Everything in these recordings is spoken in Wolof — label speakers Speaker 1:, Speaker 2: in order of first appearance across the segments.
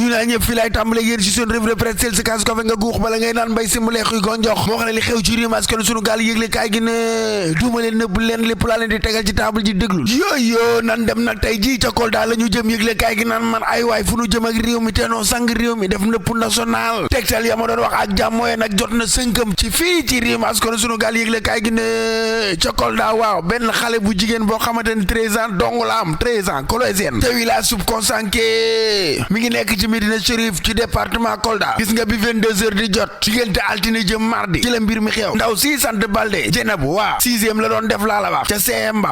Speaker 1: nuyu naa ñëpp fi lay tàmbale yéen ci seen revue de presse tel si kaas ko fe nga guux bala ngay naan mbay si mu leexuy gonjox moo xam ne li xew ci réew mi askan sunu gaal yëgle kaay gi ne duuma leen nëbb leen lépp laa leen di tegal ci table ji déglul yooyu nan dem nag tey ji ca Kolda la ñu jëm yëgle kaay gi naan man ay waay fu nu jëm ak réew mi te noo sang réew mi def nëpp national tegtal ya ma doon wax ak jàmm mooy nag jot na sënkam ci fii ci réew mi askan sunu gaal yëgle kaay gi ne ca Kolda waaw benn xale bu jigéen boo xamante ni 13 ans dong la am 13 ans collégienne te village subconsanké mi ngi nekk ci Médina Chérif ci département Kolda gis nga bi 22h di jot diggante altine jëm mardi ci la mbir mi xew ndaw si sant Balde Jenabu waaw 6e la doon def laa la wax ca CM ba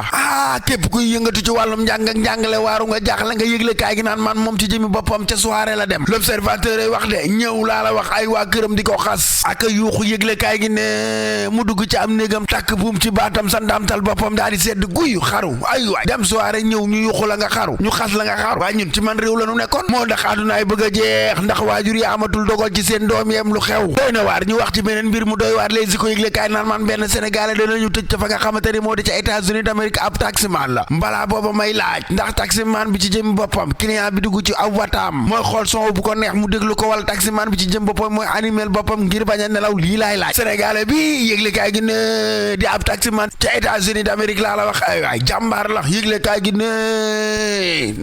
Speaker 1: képp kuy yëngatu ci wàllum njàng ak njàngale waaru nga jaaxle nga yëgle kaay gi naan man moom ci jëmi boppam ca soirée la dem l'observateur ay wax de ñëw laa la wax ay waa këram di ko xas ak yuuxu yëgle kaay gi ne mu dugg ci am néegam takk buum ci baatam sa ndaamtal boppam daal di sedd guyu xaru ay waay dem soirée ñëw ñu yuuxu la nga xaru ñu xas la nga xaru waaye ñun ci man réew la nu nekkoon moo ndax àddunaay bëgg a jeex ndax waajur yi amatul dogal ci seen doom yem lu xew doy na waar ñu wax ci beneen mbir mu doy waar les ko yëgle kaay naan man benn sénégalais danañu tëj ca fa nga xamante ni moo di ca États-Unis d'Amérique ab taximan la mbalaa booba may laaj ndax taximan bi ci jëm boppam client bi dugg ci ab wataam mooy xool son bu ko neex mu déglu ko wala taximan bi ci jëm boppam mooy animel boppam ngir bañ a nelaw lii laay laaj sénégalais bi yëgle kaay gi ne di ab taximan ca États-Unis d'Amérique laa la wax ay waay jàmbaar la yëgle kaay gi ne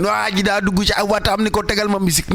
Speaker 1: waa ji daa dugg ci ab wataam ni ko tegal ma musique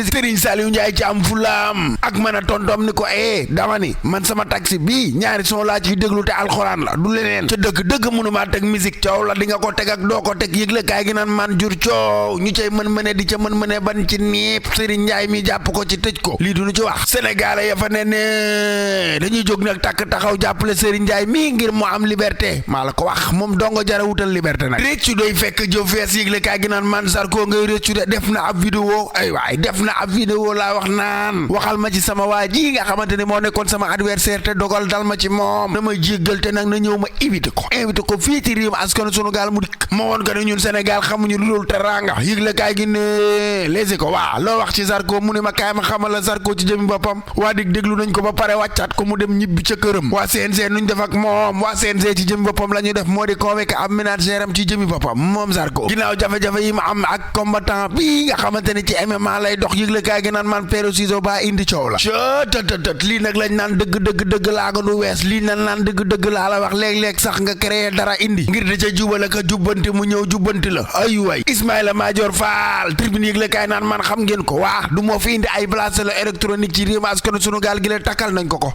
Speaker 1: Serigne Saliou Ndiaye ci am fulaam ak mën a tontom ni ko dama ni man sama taxi bi ñaari son laa ciy déglu te alxuraan la du leneen ca dëgg mënumaa teg musique coow la di nga ko teg ak doo ko teg yëgle kaay gi naan man jur coow ñu cay mën-mëne di ca mën-mëne ban ci niip Serigne Ndiaye mi jàpp ko ci tëj ko lii du ñu ci wax sénégalais ya fa ne dañuy jóg nag takk taxaw jàppale Serigne Ndiaye mi ngir mu am liberté maa la ko wax moom dongo jara wutal liberté nag réccu doy fekk jëf fees yëgle kaay gi naan man Zarko ngay réccu de def na ab vidéo ay waay def na ab vidéo laa wax naan waxal ma ci sama waa ji nga xamante ni moo nekkoon sama adversaire te dogal dal ma ci moom damay jéggal te nag na ñëw ma invité ko fii ci réew askan sunu gaal mu dikk ma woon ko ne ñun Sénégal xamuñu lu dul teranga yëgle kaay gi ne léegi ko waaw loo wax ci Zarko mu ne ma kaay ma xamal la Zarko ci jëmi boppam waa dig déglu nañ ko ba pare wàccaat ko mu dem ñibbi ca këram waa CNG nuñ def ak moom waa CNG ci jëmi boppam la ñu def moo di convoqué ab ménagère am ci jëmi boppam moom Zarko ginnaaw jafe-jafe yi ma am ak combattant bi nga xamante ni ci MMA lay dox yëgle kaay gi naan man Pero Siso ba indi coow la cëtëtët lii nag lañ naan dëgg laa ko du wees lii naan dëgg laa la wax léeg-léeg sax nga créé dara indi ngir da ca jubal ak jubbanti mu ñëw jubbanti la ay waay Ismaïla Madior Fall tribune yëgle kaay naan man xam ngeen ko waa du moo fi indi ay bracelet électronique ci réew askan sunu gaal gi la takkal nañ ko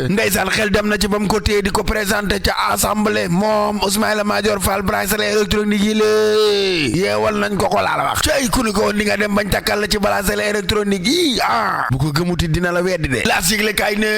Speaker 1: ndeysaan xel dem na ci ba mu ko téye di ko présenté ca assemblée moom Ismaïla Madior Fall bracelet électronique yi lée yeewal nañ ko laa la wax cay ku ni ko woon di nga dem bañ takkal la ci bracelet électronique yi bu ko gëmuti dina la weddi de laas yëgle kaay ne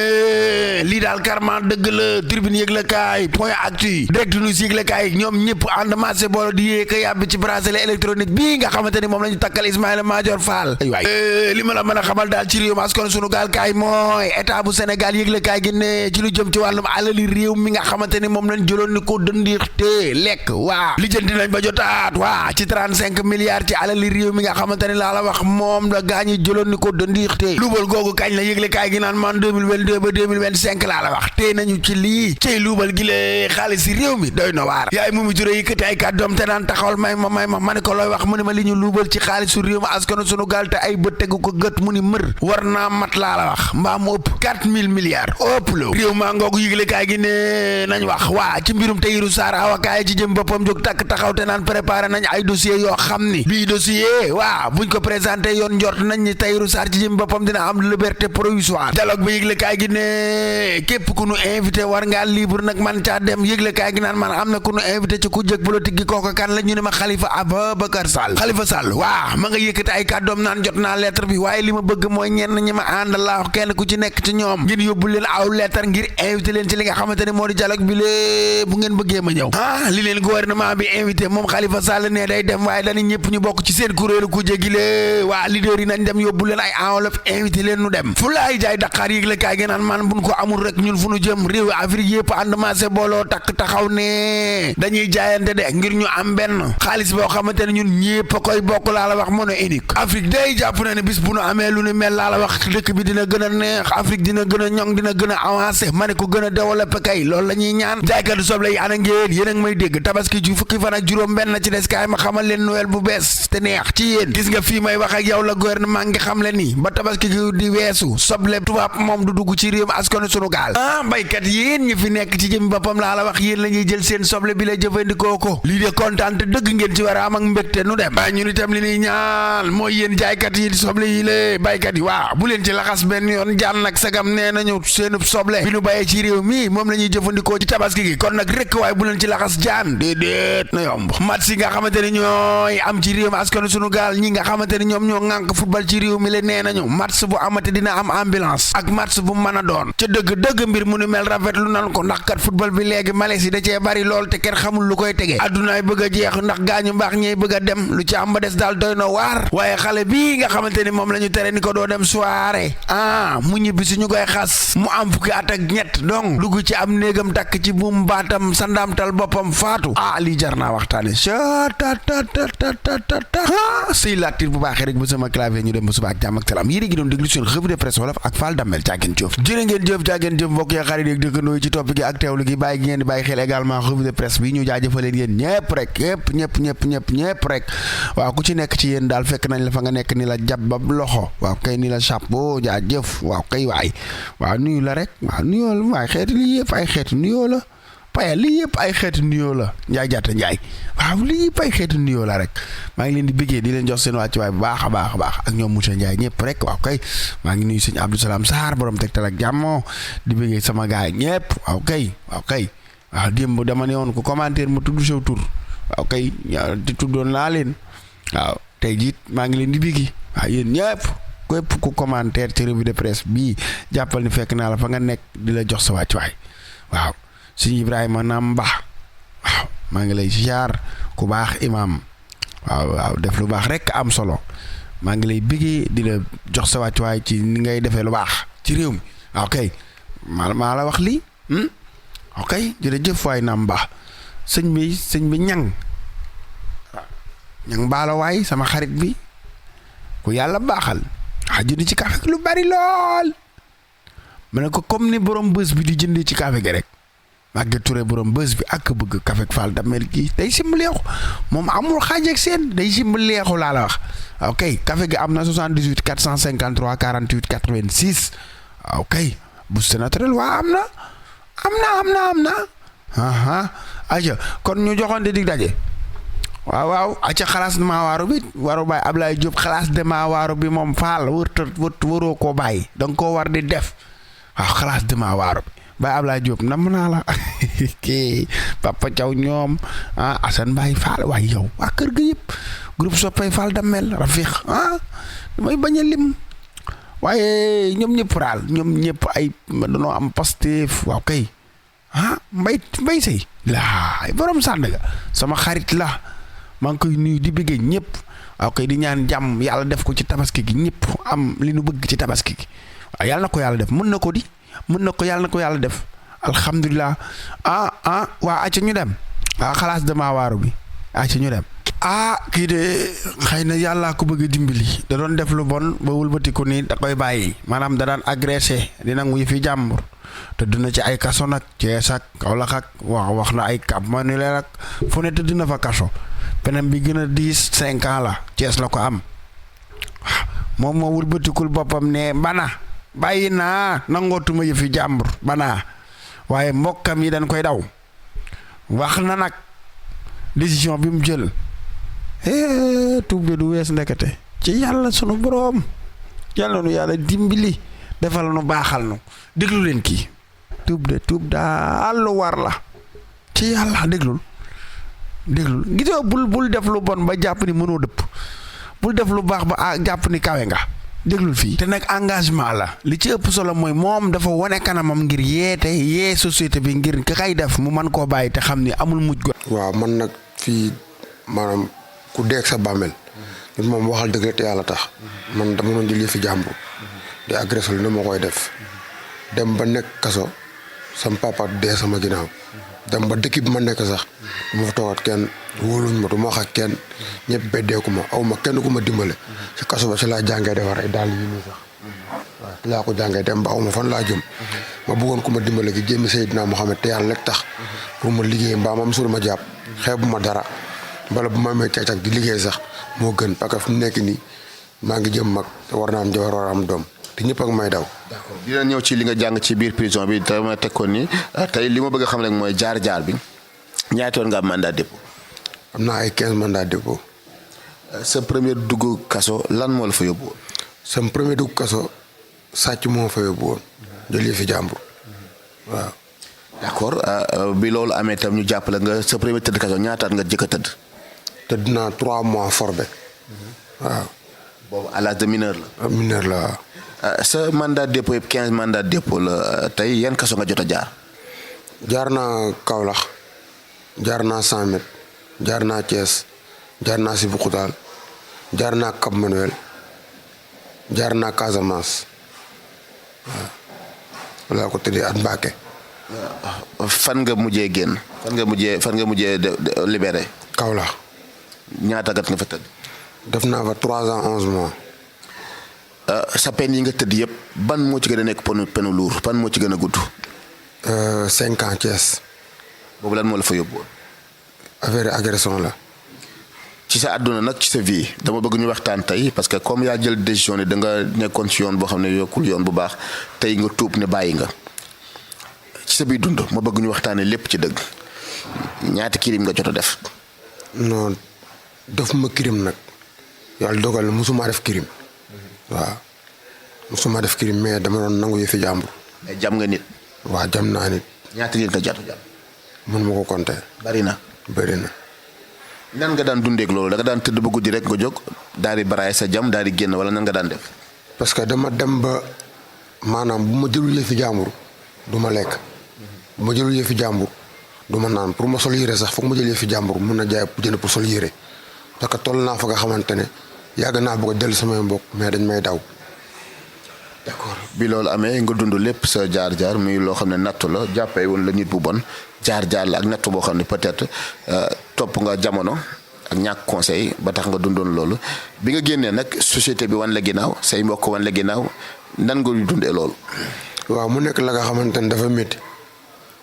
Speaker 1: lii daal karma dëgg la tribune yëgle kaay point actu direct news yëgle kaay ñoom ñëpp ànd marché boolo di yee ka yàbbi ci bracelet électronique bii nga xamante ni moom la ñu takkal Ismaïla Madior Fall ay waay li ma la mën a xamal daal ci réew askan sunu gaal kaay mooy état bu Sénégal yëgle kaay gi ne ci lu jëm ci wàllum alali réew mi nga xamante ni moom lañ jëloon ni ko dëndiix te lekk waa lijjanti nañ ba jotaat waa ci 35 milliards ci alali réew mi nga xamante ni laa la wax moom la gaañi jëloon ni ko dëndiix te luubal googu kañ la yëgle kaay gi naan man 2022 ba 2025 laa la wax tey nañu ci lii cey luubal gi le xaalis si réew mi doy na waar yaay Mimi Touré yëkkati ay kàddoom te naan taxawal may ma ne ko looy wax mu ni ma li ñu luubal ci xaalisu réew mi askanu sunu gaal te ay bët tegu ko gët mu ni mër war naa mat laa la wax mbaa mu ëpp 4000 milliards ëpp la réew maa ngoogu yëgle kaay gi ne nañ wax waa ci mbirum Tahirou Sarr awakaay ci jëm boppam jóg takk taxaw te naan préparé nañ ay dossier yoo xam ni bii dossier waa buñ ko présenté yoon njort nañ ni Tahirou Sarr ci jëm boppam dina am liberté provisoire dialogue ba yëgle kaay gi ne képp ku nu invité war ngaa libre nag man caa dem yëgle kaay gi naan man am na ku nu invité ci ku jëg politique gi kooku kan la ñu ne ma Khalifa Ababacar Sall waa ma nga yëkkati ay kàddoom naan jot naa lettre bi waaye li ma bëgg mooy ñenn ñi ma ànd la kenn ku ci nekk ci ñoom ngeen yóbbu leen aw lettre ngir invité leen ci li nga xamante ne moo di dialogue bi lée bu ngeen bëggee ma ñëw li leen gouvernement bi invité moom Khalifa Sall ne day dem waaye dañu ñëpp ñu bokk ci seen kuréelu ku jégi lée waa leader yi nañ dem yóbbu leen ay enveloppe invité leen nu dem fu laay jaay Dakar yëgle kaay gi naan man buñ ko amul rek ñun fu nu jëm réew Afrique yëpp ànd maase booloo takk taxaw ne dañuy jaayante de ngir ñu am benn xaalis boo xamante ne ñun ñëpp a koy bokk laa la wax monnaie unique Afrique day jàpp na ne bis bu nu amee lu ni mel laa la wax dëkk bi dina gën a neex Afrique dina gën a ñoŋ dina gën a avancé ma ne ko gën a développé kay loolu la ñuy ñaan jaaykatu soble yi ana ngeen yéen a ngi may dégg tabaski ju fukki fan ak juróom benn ci des kaay ma xamal leen Noël bu bees te neex ci yéen gis nga fii may wax ak yow la gouvernement ngi xam le ni ba tabaski gi di weesu soble tubaab moom du dugg ci réew askanu sunu gaal baykat yéen ñi fi nekk ci jëm boppam laa la wax yéen la ñuy jël seen soble bi la jëfandikoo ko lii de kontaan te dëgg ngeen ci war a am ak mbégte nu dem ñun itam li ñuy ñaan mooy yéen jaaykat yi soble yi la baykat yi waaw bu leen ci laxas benn yoon jaan nag sagam nee nañu seenub soble bi nu bàyyee ci réew mi moom la ñuy jëfandikoo ci tabaski gi kon nag rek waaye bu leen ci laxas jaan déedéet na yomb match yi nga xamante ne ñooy am ci réew mi askanu sunu gaal ñi nga xamante ne ñoom ñoo ŋànk football ci réew mi la nee nañu match bu amate dina am ambulance ak match bu mën a doon ca dëgg mbir mu nu mel rafetlu nan ko ndax kat football bi léegi Malaisie da cee bari lool te kenn xamul lu koy tegee addunaay bëgg a jeex ndax gaañu mbaax ñey bëgg a dem lu ci am ba des daal doy na waar waaye xale bii nga xamante ni moom la ñu tere ni ko doo dem soirée mu ñibbi si ñu koy xas mu am fukki at ak ñett donc dugg ci am néegam takk ci buum baatam sandaamtal boppam faatu lii jar naa waxtaane sëy laatir bu baaxee rek ba sama clavier ñu dem ba suba ak jàmm ak salaam yéen a ngi doon déglu seen revue de presse wolof ak Fall Damel jàngeen jëf jërë ngeen jëf mbokk yi xarit yi dëkkandoo yi ci topp gi ak teewlu gi bàyyi gi ngeen di bàyyi xel également revue de presse bi ñu jaajëfaleen yéen ñëpp rek ñëpp rek waaw ku ci nekk ci yéen daal fekk nañ la fa nga nekk ni la jàbbab loxo waaw kay ni la chapeau jaajëf waaw kay waaw nuyu la rek waaw nuyoo la waaye xeeti lii yëpp ay xeetu nuyoo la paya lii yëpp ay xeetu nuyoo la njaay jaata njaay waaw lii yëpp ay xeetu nuyoo la rek maa ngi leen di bëggee di leen jox seen wàcc waay bu baax a baax ak ñoom monsieur Ndiaye ñëpp rek waaw kay maa ngi nuyu sëñ Abdou Salam Sarr borom Tektal ak jàmmo di bëggee sama gaay ñëpp waaw kay démb dama ne woon ko commentaire ma tudd saw tur waaw kay di tuddoon naa leen waaw tey jiit maa ngi leen di bëggee waaw yéen ñëpp képp ku commentaire ci revue de presse bii jàppal ni fekk naa la fa nga nekk di la jox sa wàcc waay waaw sëñ Ibrahima Namba waaw maa ngi lay ziar ku baax imam waaw def lu baax rek am solo maa ngi lay bëggee di la jox sa wàccuwaay ci ni ngay defee lu baax ci réew mi ok maa la wax lii ok jërëjëf waay Namba sëñ bi ñang baala waay sama xarit bi ku yàlla baaxal jënd ci café lu bari lool ma ne ko comme ni borom bës bi di jëndee ci café gi rek Maguette Touré borom bës bi ak bëgg café Fall Damel gi day simbaleexu moom amul xaaj ak seen day simbaleexu laa la wax ok café gi am na 78 453 48 86 ok booster naturel waa am na aja kon ñu joxoon dig daje waaw aca xalaas de maawaaro bi waru bàyyi Ablaye Diop xalaas de maawaaro bi moom Fall waroo koo bàyyi danga koo war di def waaw xalaas de maawaaro bi Baye Ablaye Diop nam naa la kii Papa Thiaw ñoom Assane Baye Fall waaye yow waa kër ga yëpp groupe soppay Fall Damel Rafiq damay bañ a lim waaye ñoom ñëpp raal ñoom ñëpp ay dañoo am Pastef waaw kay mbay sëy laay borom Sandaga sama xarit la maa ngi koy nuyu di bëggee ñëpp waaw kay di ñaan jàmm yàlla def ko ci tabaski gi ñëpp am li nu bëgg ci tabaski gi waaw yàlla na ko yàlla def mën na ko yàlla na ko yàlla def alhamdulilah waa acca ñu dem xalaas dama waaru bi acca ñu dem kii de xëy na yàllaa ko bëgg a dimbali da doon def lu bon ba wëlbatiku ni da koy bàyyi maanaam da daan agressé di nangu yi fi jàmbur tëdd na ci ay kaso nag Cees ak Kaolack ak wax na ay Cap Manuel ak fu ne tëdd na fa kaso penem bi gën a 5 ans la Cees la ko am moom moo wëlbatikul boppam ne bana bàyyi naa nangootuma yëfi jàmbur banaa waaye mbokkam yi dañ koy daw wax na nag décision bi mu jël tuub bi du wees ndekete ci yàlla sunu boroom yàlla nu yàlla dimbali defal nu baaxal nu déglu leen kii tuub daal lu war la ci yàlla déglul gisoo bul def lu bon ba jàpp ni mënoo dëpp bul def lu baax ba jàpp ni kawe nga déglul fii te nag engagement la li ci ëpp solo mooy moom dafa wane kanamam ngir yee société bi ngir ka kay def mu mën koo bàyyi te xam ni amul mujj go
Speaker 2: waaw man nag fii maanaam ku deeg sa bàmmeel nit moom waxal dëgg rek te yàlla tax man dama doon jël fi jàmbur di agressé lu ne ma koy def dem ba nekk kaso sama papa dee sama ginnaaw dem ba dëkk bi ma nekk sax du ma fa toogaat kenn wóoluñ ma du ma wax ak kenn ñëpp beddeeku ma aw ma kenn ku ma dimbale ci kaso ba ci laa jàngee defar ay dàll yi nii sax laa ko jàngee dem ba xaw ma fan laa jëm. ma bëggoon ku ma dimbale gi jéem Seydina Mohamed te yàlla rek tax. pour ma liggéey mbaa ma musul ma jàpp. xeebu ma dara. bala bu ma amee càq-càq di liggéey sax moo gën parce que fu mu nekk nii maa ngi jëm mag te war naa am jabar war a am doom te ñëpp ak may daw.
Speaker 3: d'accord dina ñëw ci li nga jàng ci biir prison bi te ma teg ko ni tey li ma bëgg a xam rek mooy jaar-jaar bi ñaata yoon nga am mandat dépôt.
Speaker 2: am naa ay 15 mandat dépôt.
Speaker 3: sa premier dugg kaso lan moo la fa yóbbu woon.
Speaker 2: sama premier dugg kaso sàcc moo fa yóbbu woon. jëlee fi jàmbur waaw.
Speaker 3: d'accord bi loolu amee tam ñu jàppale nga sa premier tëdd kaso ñaataat nga jëkk a tëdd.
Speaker 2: tëdd naa 3 mois forbe waaw.
Speaker 3: boobu à l'âge de mineur la.
Speaker 2: mineur la waaw.
Speaker 3: sa mandat dépôt yëpp 15 mandat dépôt la tey yan kaso nga jot a jaar.
Speaker 2: jaar naa Kaolack jaar naa 100 mètres jaar naa Thiès jaar naa Sébikotane jaar naa Cap Manuel jaar naa Casamance waaw. walla ko tëddee at Mbacké.
Speaker 3: fan nga mujjee génn. fan nga mujjee libéré.
Speaker 2: Kaolack.
Speaker 3: ñaata gat nga fa tëdd.
Speaker 2: def naa fa 3 ans 11 mois.
Speaker 3: sa peine yi nga tëdd yëpp ban moo ci gën a nekk penu lourd ban moo ci gën a gudd.
Speaker 2: 5 ans Thiès.
Speaker 3: boobu lan moo la fa yóbbu woon.
Speaker 2: affaire agression la.
Speaker 3: ci sa àdduna nag ci sa vie dama bëgg ñu waxtaan tey parce que comme yaa jël décision ne da nga nekkoon ci yoon boo xam ne yokkul yoon bu baax tey nga tuub ne bàyyi nga ci sa biir dund ma bëgg ñu waxtaanee lépp ci dëgg ñaata crime nga jot a def.
Speaker 2: non def ma crime nag yàlla dogal na musuma def crime. waaw musuma def crime mais dama doon nangu yëfi jàmbur.
Speaker 3: mais jam nga nit.
Speaker 2: waaw jam naa nit.
Speaker 3: ñaata nit nga jot a jam.
Speaker 2: mën ma ko compter.
Speaker 3: bari na.
Speaker 2: bëri na.
Speaker 3: nan nga daan dundeek loolu da nga daan tëdd ba guddi rek nga jóg daal di baraay sa jam daal di génn wala nan nga daan def.
Speaker 2: parce que dama dem ba maanaam bu ma jëlul yëfi jàmbur du ma lekk. bu ma jëlul yëfi jàmbur du ma naan pour ma sol yére sax foog ma jël yëfi jàmbur mun na jaay jënd pour sol yére parce que toll naa fa nga xamante ne yàgg naa bëgg a dellu samay mbokk mais dañ may daw.
Speaker 3: d'accord bi loolu amee nga dund lépp sa jaar-jaar muy loo xam ne nattu la jàppee woon la nit bu bon jaar-jaar la ak nattu boo xam ne peut-être topp nga jamono ak ñàkk conseil ba tax nga dundoon loolu bi nga génnee nag société bi wan la ginnaaw say mbokk wan la ginnaaw nan nga dundee loolu.
Speaker 2: waaw mu nekk la nga xamante ne dafa métti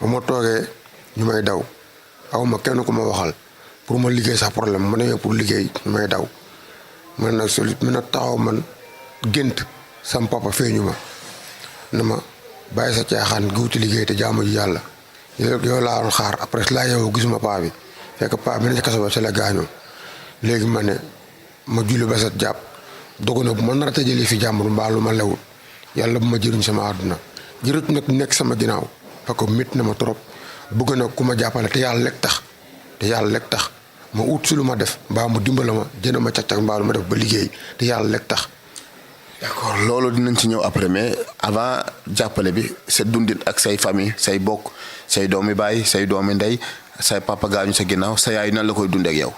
Speaker 2: ba ma toogee ñu may daw aw ma kenn ku ma waxal pour ma liggéey sax problème ma demee pour liggéey ñu may daw man nag soli mën a taxaw man gént sam papa feeñu ma na ma bàyyi sa caaxaan gi wuti liggéey te jaamu ji yàlla yow laa doon xaar après laa yow gisuma paa bi fekk paa bi ne ci kaso ba ci la gaañoo léegi ma ne ma julli ba set jàpp dogu na bu ma nar a tëjee fi jàmbur mbaa lu ma lewul yàlla bu ma jëriñ sama àdduna jërët nag nekk sama ginnaaw parce que métti na ma trop bëgg na ku ma jàppale te yàlla lekk tax ma ut si lu ma def mbaa mu dimbala ma jënd ma càq-càq mbaa lu ma def ba liggéey te yàlla lekk tax.
Speaker 3: d'accord loolu dinañ ci ñëw après mais avant jàppale bi sa dundin ak say famille say bokk say doomi baay say doomi ndey say papa gaañu sa ginnaaw sa yaay nan la koy dundee ak yow.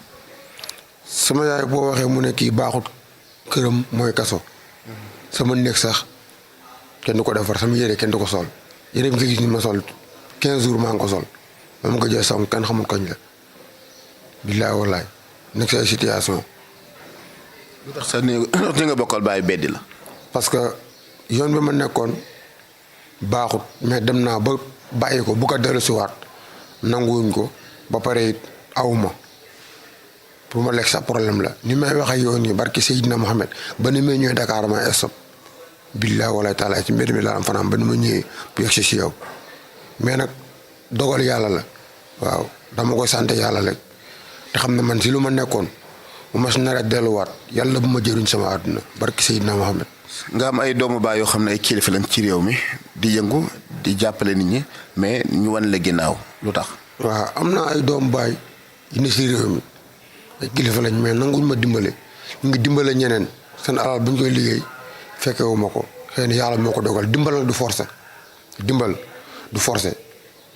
Speaker 2: sama yaay boo waxee mu ne kii baaxut këram mooy kaso. sama néeg sax kenn du ko defar sama yére kenn du ko sol yére bi nga gis ni ma sol 15 jours maa ngi ko sol moom nga jël sam kenn xamul kañ la. billaay wallaay nekk say situation.
Speaker 3: lu tax sa néeg ñi nga bokkal bàyyi beddi la.
Speaker 2: parce que yoon bi ma nekkoon baaxut mais dem naa ba bàyyi ko bu ko dellusiwaat nanguwuñ ko ba pare it awma pour ma lekk sa problème la ni may wax ak yow nii barki Seydina Mohamed ba ni may ñëwee Dakar ma stop billaay wallaay taala ci mbedd mi laa am fanaan ba ni ma ñëwee bu yegg si yow mais nag dogal yàlla la waaw dama koy sant yàlla rek te xam ne man si lu ma nekkoon. bu ma si naree delluwaat yàlla bu ma jëriñ sama àdduna barki Seydina Mohamed.
Speaker 3: nga am ay doomu baay yoo xam ne ay kilifa lañ ci réew mi di yëngu di jàppale nit ñi mais ñu wan la ginnaaw lu tax.
Speaker 2: waaw am naa ay doomu baay yu ne si réew mi ay kilifa lañ mais nanguñ ma dimbale ñu ngi dimbale ñeneen seen alal bu ñu koy liggéey fekkewu ma ko xëy na yàlla moo ko dogal dimbal du forcé dimbal du forcé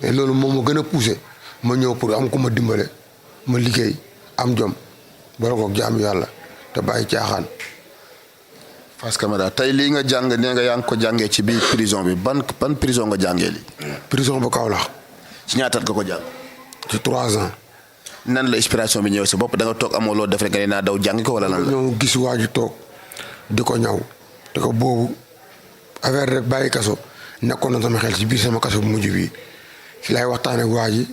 Speaker 2: mais loolu moom ma gën a poussé ma ñëw pour am ku ma dimbale ma liggéey am jom. boole koog jaamu yàlla te bàyyi caaxaan.
Speaker 3: Fass Camara tey lii nga jàng nee nga yaa ngi ko jàngee ci biir prison bi ban prison nga jàngee lii.
Speaker 2: prison bu Kaolack.
Speaker 3: ci ñaataat nga ko jàng.
Speaker 2: ci 3 ans.
Speaker 3: nan la inspiration bi ñëw sa bopp da nga toog amoo loo def rek nga ne naa daw jàngi ko wala lan la.
Speaker 2: ñëw gis waa ji toog di ko ñaw te ko boobu affaire rek bàyyi kaso nekkoon na sama xel ci biir sama kaso bu mujj bi ci laay waxtaan ak waa ji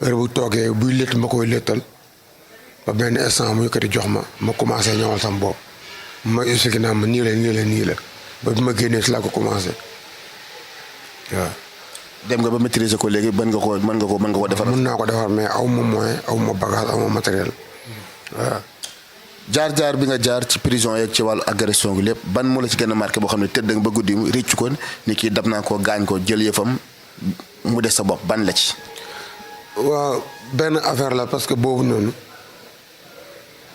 Speaker 2: heure bu toogee buy létt ma koy léttal ba benn instant mu yëkkati jox ma commencé ñëwal sama bopp ma expliqué naa ma nii la ba bi ma génnee si laa ko commencé waaw.
Speaker 3: dem nga ba maîtriser ko léegi mën nga ko defar.
Speaker 2: mën naa ko defar mais aw ma moyen aw ma bagage aw ma matériel waaw.
Speaker 3: jaar bi nga jaar ci prison yeeg ci wàllu agression gi lépp ban moo la ci gën a marqué boo xam ne tëdd nga ba guddi réccu ko ni kii dab naa ko gaañ ko jël yëfam mu des sa bopp ban la ci.
Speaker 2: waaw benn affaire la parce que boobu noonu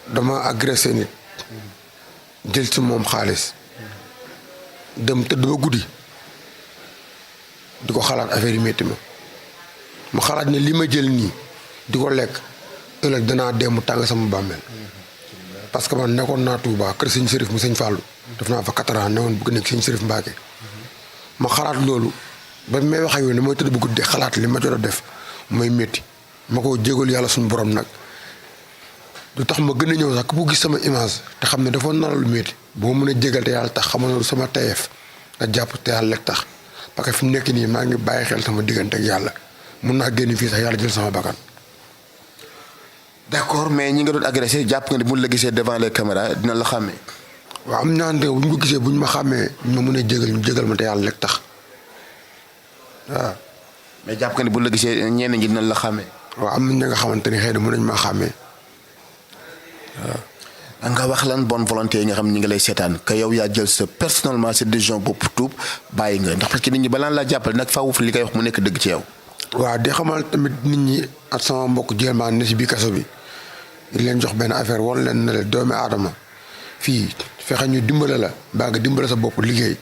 Speaker 2: dama agressé nit jël ci moom xaalis dem tëdd ba guddi di ko xalaat affaire yi métti ma xalaat ne li ma jël nii di ko lekk ëllëg danaa dee mu tàng sama bàmmeel parce que man nekkoon naa Touba kër sëñ Sërif mu sëñ Fallou def naa fa 4 ans newoon bëgg nekk sëñ Sërif Mbacke ma xalaat loolu ba may wax ak yow ne mooy tëdd ba guddi xalaat li ma jot a def mooy métti ma ko jégal yàlla suñu borom nag lu tax ma gën a ñëw sax ku gis sama image te xam ne dafa nar lu métti boo mën a jégal te yàlla tax xamal na sama tayeef nga jàpp te yàlla lekk tax parce que fi mu nekk nii maa ngi bàyyi xel sama diggante ak yàlla mun naa génn fii sax yàlla jël sama bakkan.
Speaker 3: d'accord mais ñi nga doon agressé jàpp nga ne bu ñu la gisee devant les caméras dina la xàmmee.
Speaker 2: waaw am naa ne bu ñu ko gisee bu ñu ma xàmmee ñu ma mën a jégal ñu jégal ma te yàlla lekk tax waaw.
Speaker 3: mais jàpp nga ne bu ñu la gisee ñenn ñi dina la xàmmee.
Speaker 2: waaw am na ñi nga xamante ni xëy na mën nañu maa xàmmee waaw.
Speaker 3: nga wax lan bonne volonté yi nga xam ñi ngi lay seetaan que yow yaa jël sa personnellement sa décision bopp tuub bàyyi nga ndax parce que nit ñi balaa laa jàppale nag faaw li koy wax mu nekk dëgg ci yow.
Speaker 2: waaw di xamal tamit nit ñi ak sama mbokk jéem ne si biir kaso bi di leen jox benn affaire wan leen ne leen doomi aadama fii fexe ñu dimbale la mbaa nga dimbale sa bopp liggéey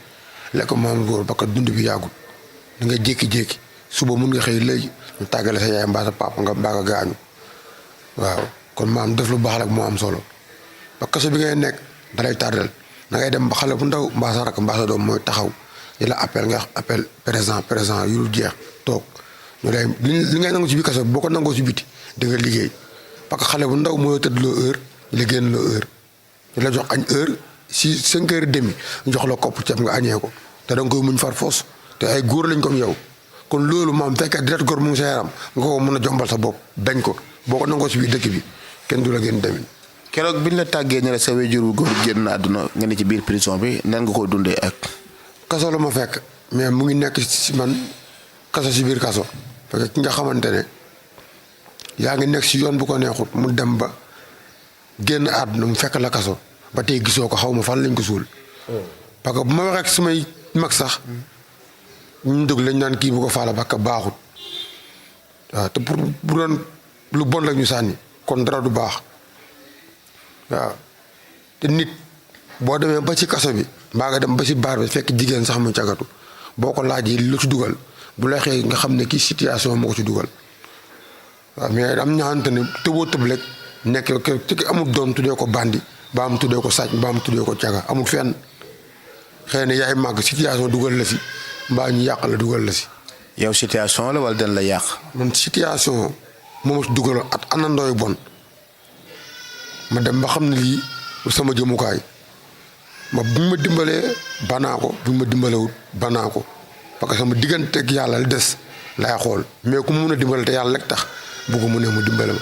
Speaker 2: lekk maam góor parce que dund bi yàggul da nga jékki-jékki suba mun nga xëy léegi ñu tàggale sa yaay mbaa sa papa nga mbaa nga gaañu waaw kon maam def lu baax rek moo am solo. parce que kaso bi ngay nekk dalay tardel da ngay dem ba xale bu ndaw mbaa sa rakk mbaa sa doom mooy taxaw di la appel nga appel présent yu dul jeex toog ñu lay li ngay nangu ci biir kaso bi boo ko nangoo ci biti di nga liggéey parce que xale bu ndaw mooy tëdd loo heure ñu la génn loo heure ñu la jox añ heure si 5 heures et demi ñu jox la kopp ceeb nga añee ko te da nga koy muñ far foos te ay góor lañ comme yow kon loolu maam fekkee direct góor mu ngi sa yaram nga ko mën a jombal sa bopp bañ ko boo ko nangoo ci biir dëkk bi kenn du la génn demin
Speaker 3: keroog bi ñu la tàggee ne la sa wéjur wu góor génn àdduna nga ne ci biir prison bi nan nga ko dundee ak.
Speaker 2: kaso la ma fekk mais mu ngi nekk si man kaso si biir kaso parce que ki nga xamante ne yaa ngi nekk si yoon bu ko neexut mu dem ba génn àdduna mu fekk la kaso ba tey gisoo ko xaw ma fan lañ ko suul. parce que bu ma waxee ak samay mag sax ñu déglu lañ naan kii bu ko faala parce que baaxut waaw te pour bu doon lu bon la ñu sànni kon dara du baax. waaw te nit boo demee ba ci kaso bi mbaa nga dem ba ci baar bi fekk jigéen sax mu cagatu boo ko laajee lu ci dugal bu la xëy nga xam ne kii situation moo ko ci dugal waaw mais am ñaxante ne tëboo tëb rek nekk ci amul doom tuddee ko bandi ba am tuddee ko sàcc ba am tuddee ko caga amul fenn xëy na yaay màgg situation dugal la si mbaa ñu yàq la dugal la si.
Speaker 3: yow situation la wala dañ la yàq.
Speaker 2: man situation moo ma ci dugal at anandooy bon. ma dem ba xam ne lii sama jëmukaay ma bu ma dimbalee banaa ko bu ma dimbalewut banaa ko parce que sama diggante ak yàlla li des laay xool mais ku mu mun a dimbale te yàlla rek tax bu ko mënee mu dimbale ma.